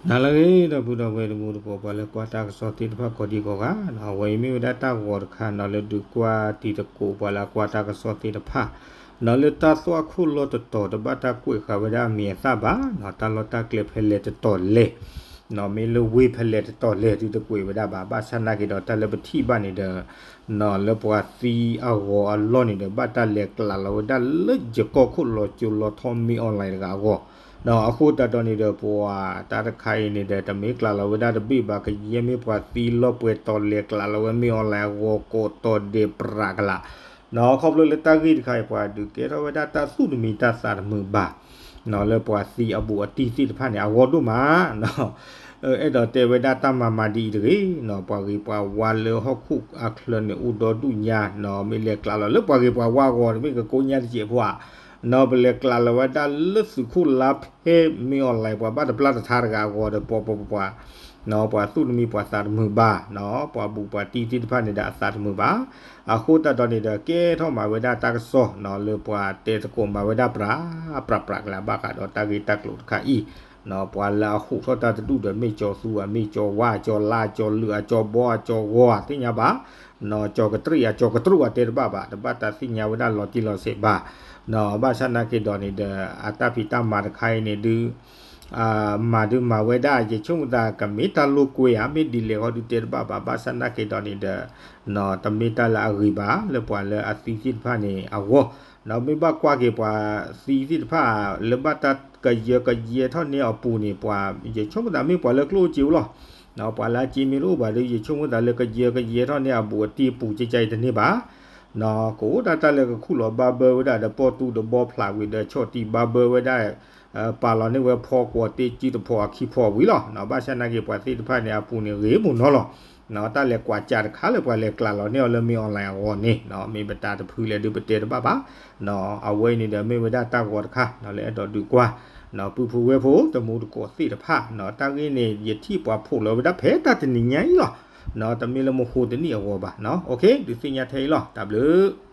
နၤလၢအဂ့ၤ ဒီပုၢ်ဒီဝဲၢ်တံၤသကိး ပှၤလၢကွၢ်တၢ်ကစီၣ်သ့ၣ်တဖၣ်ကိးဒံကိးဂၤ, အဝဲအံၤမ့ၢ်ဝဲဒၣ်တၢ်ဂီၤတခါနီၤ လၢဒုးကွၢ်တံၤသကိးပှၤလၢအကွၢ်တၢ်ကစီၣ်သ့ၣ်တဖၣ် နီၤလၢတၢ်သွၣ်ခိၣ်လီၢ်တတီၤ တဘၣ်တၢ်ကွဲးဃာ်ဝဲဒၣ်အမံၤအသၣ်ဘၣ်, နီၤတၢ်လီၢ်တၢ်ကျဲဖဲလဲၣ်တတီၤလဲၣ်, နီၤမ့ၢ်လၢဝ့ၢ်ဖဲလဲၣ်တတီၤလဲၣ် ဒုးတကွဲးဝဲဒၣ်ဘၣ်. ဘၣ်ဆၣ်နာ်က့ဒီးတၢ်လၢပထံၣ်ဘၣ်န့ၣ်ဒီး နီၤလၢပှၤသံအဂီၤအလီၢ်န့ၣ်ဒီး ဘၣ်တၢ်လဲၤကျးလီၤဝဲဒၣ်လၢယကီၢ်ခိၣ်လီၤကၠိလီၤထီ မင်းအောင်လှိုင် တဂၤအဂီၢ်, နီၤအဃိသတးဒီးန့ၣ်ဒီး ပှၤတၢ်တခါအံၤန့ၣ်ဒီး တမ့ၢ်ကျးလီၤဝဲဒၣ်တဘ့ၣ်ဘၣ် ကယဲၢ်မ့ၢ်ပှၤသံလီၢ်ပှဲၤတီၤလဲၤကျးလီၤဝဲ မင်းအောင်လှိုင် အဂီၤကိးတီၤဒဲးပြးကလး, နီၤခီဖျိလၢတၢ်ဂ့ၢ်တခါအံၤ ပှၤဒုးကဲထီၣ်ဝဲဒၣ်တၢ်သူၣ်တမံတၢ်သးတမုာ်ဘၣ် နီၤလၢပှၤသံအဘူးအတံၢ်သ့ၣ်တဖၣ်န့ၣ် အဂီၢ်ဒိၣ်မး, နီၤ အဲၣ်ဒိးတဲဝဲဒၣ်တၢ်မၤမၤဒ်အံၤတဂ့ၤ, နီၤ ပှၤဂ့ၤပှၤဝါလၢဟီၣ်ခိၣ်အချၢန့ၣ် အိၣ်ဒီဒူၣ်ညါ, နီၤမ့ၢ်လဲၤကျးလီၤလၢပှၤဂ့ၤပှၤဝါအဂီၢ်န့ၣ် မ့ၢ်ကကိးညါတစဲးဖိဧါ, နီၤပလဲၤကျးလီၤဝဲဒၣ်လၢသုးခိၣ်လါဖဲ မင်းအောင်လှိုင် ပှၤဘၣ်တပျၢ်တထါတဂၤအဂီၢ်ဒီး ပှၤပှၤပှၤပှၤ နီၤပှၤသူၣ်တမံပှၤသးတမုာ်ဘၣ်, နီၤပှၤဘူးပှၤတံၢ်သ့ၣ်တဖၣ်န့ၣ်ဒီးအသးတမုာ်ဘၣ်. အဃိသတးဒီးန့ၣ်ဒီး ကဲထီၣ်မၤဝဲဒၣ်တၢ်ကစီၣ် နီၤလၢပှၤ တဲသကိးမၤဝဲဒၣ်ပြး ပြးပြးကလး ဘၣ်ဃးဒီးတၢ်ဂ့ၢ်တၢ်ကျိၤတခါအံၤ, နီၤပှၤလၢအဟူးထီၣ်တၢ်တဒူၣ်ဒီး မ့ၢ်ကၠီၤသူဧါ မ့ၢ်ကၠီၤဝါ ကၠီၤလါ ကၠီၤလုာ် အကၠီၤဘီ အကၠီၤဂီၤဧါ သ့ၣ်ညါဘၣ်, နီၤကၠီၤကတြံၣ် အကၠီၤကတြူၣ် အတဲတဘၣ်ဘၣ် တဘၣ်တၢ်သ့ၣ်ညါဝဲဒၣ်လီၤတံၢ်လီၤဆဲးဘၣ်, နီၤဘၣ်ဆၣ်နာ်က့ဒီးန့ၣ်ဒီး အတၢ်ဖံးတၢ်မၤတခါအံၤန့ၣ်ဒုး မၤဒုးမၤဝဲဒၣ် ယဆိကမိၣ်သး ကမ့ၢ်တၢ်လိာ်ကွဲဧါ မ့ၢ်ဒ်လဲၣ်ဃီဒုးတဲတဘၣ်ဘၣ်. ဘၣ်ဆၣ်နာ်က့ဒီးန့ၣ်ဒီး နီၤတမ့ၢ်တၢ်လၢအဂ့ၤဘၣ် လၢပှၤလၢအသံသ့ၣ်တဖၣ်န့ၣ်အဂီၢ်, နီၤမ့ၢ်ဘၣ်ကွၢ်က့ၤပှၤသံသ့ၣ်တဖၣ် လၢဘၣ်တၢ်ကယၢကယဲထီၣ်န့ၢ်အပူၤန့ၣ် ပှၤ ယဆိကမိၣ်သးမ့ၢ်ပှၤလၢကျိၣ်စ့အိၣ်လီၤ, နီၤပှၤလၢအစ့မ့ၢ်တအိၣ်ဘၣ်ဒီး ယဆိကမိၣ်သးလၢကယၢကယဲထီၣ်န့ၢ်အဘူးအတံၢ်အပူၤ ကကါအံၤတန့ၢ်ဘၣ် နီၤကအိၣ်ဒၣ်တၢ်လၢကခူၣ်လီၤဘၣ်ဘၢဝဲဒၣ်ဒီး ပီၣ်တူၢ်ဒီးဘီဖျးဝံၤဒီး ဆီၣ်တံၢ်ဘၣ်ဘၢဝဲဒၣ်, ပာ်လီၤန့ၢ်ဝဲဖီကွီၤတ့စုတဖီအခံဖီဝံၤလီၤ. နီၤဘၣ်ဆၣ်နာ်က့ ပှၤသ့ၣ်တဖၣ်န့ၣ် အပူၤန့ၣ်ဂ့ၤမုၢ်နီၤလီၤ. နီၤတၢ်လဲၤကွၢ်စးတခါလၢပှၤလဲၤကျးလီၤန့ၢ်အီၤလၢ မင်းအောင်လှိုင် အဂီၢ်န့ၣ် နီၤမ့ၢ်ပတၢ်တဖုလဲၣ်ဒုးပတဲတဘၣ်ဘၣ်, နီၤ အဝဲအံၤန့ၣ်ဒီး မ့ၢ်ဝဲဒၣ်တၢ်ဂီၤတခါ နီၤလၢအဲၣ်ဒိးဒုးကွၢ် နီၤပုၢ်ဖိဝဲၢ်ဖိ တံၤသကိးသ့ၣ်တဖၣ် နီၤတၢ်ဂ့ၢ်န့ၣ် ယထံၣ်ပှၤဖိးလီၤဝဲဒၣ်ဖဲတၢ်တနံၤညါအံၤလီၤ. နီၤ တမ့ၢ်လၢမဟိတနံၣ်အဂီၢ်ဘၣ်နီၤ. ဒုးသ့ၣ်ညါထဲအံၤလီၤ. တၢ်ဘျုး